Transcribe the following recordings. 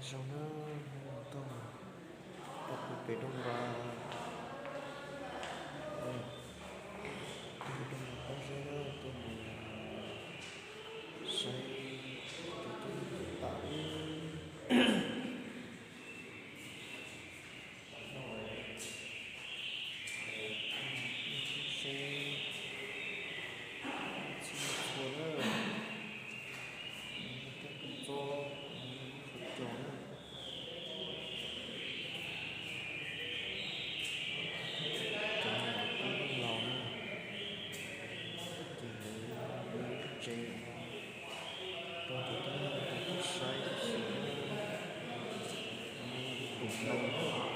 Zoo na, hnub no tuaj mus rau pem Rooj Vas, tuaj mus rau Pob Zeb na, tuaj mus saib cov tub tub tam wb no, seb txhua txhua na, tej kua txob, cov na, cov no lawv twb laus na, ces lawv lub tsev no rau cov tub tub saib ib si, tus no. Saib nyob rau hauv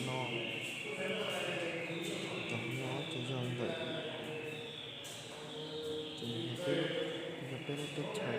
no, rau hauv no ces yog ntawm, ces yog peb lub teb chaws.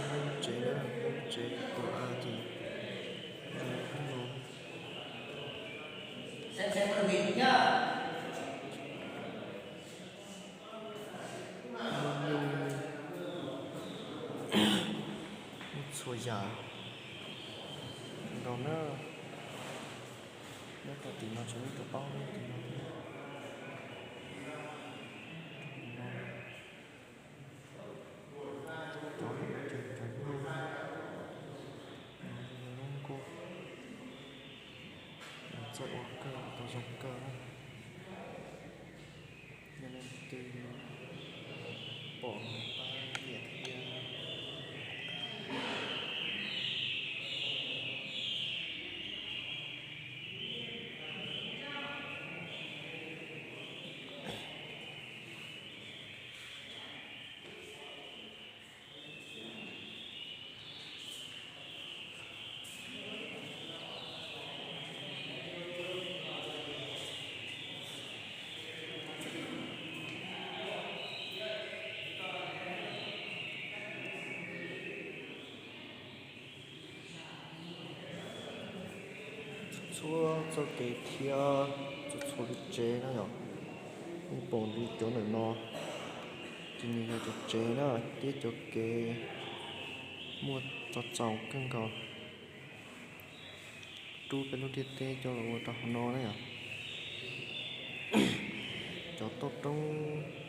Saib lub tsev na, lub tsev tus av ces zoo no. Muaj txhua yam nkaus na. Nyob rau tim no tseem muaj tus paub nyob tim no thiab. Cov no ces cov nkuj, cov no yog lub nkuj, txawj ua kawg tau zoo kawg na. Yog leej twg pom no pab niam thiab. Txhua txoj kev thiab txhua txhua lub tsev na yom, nej pom li cov ntawm no, ces nws yog cov tsev na, thiab cov kev muaj txaus txaus kawg nkaus. Rub peb lub ntiaj teb coj los ua rau hauv no na yom. Cov toj roob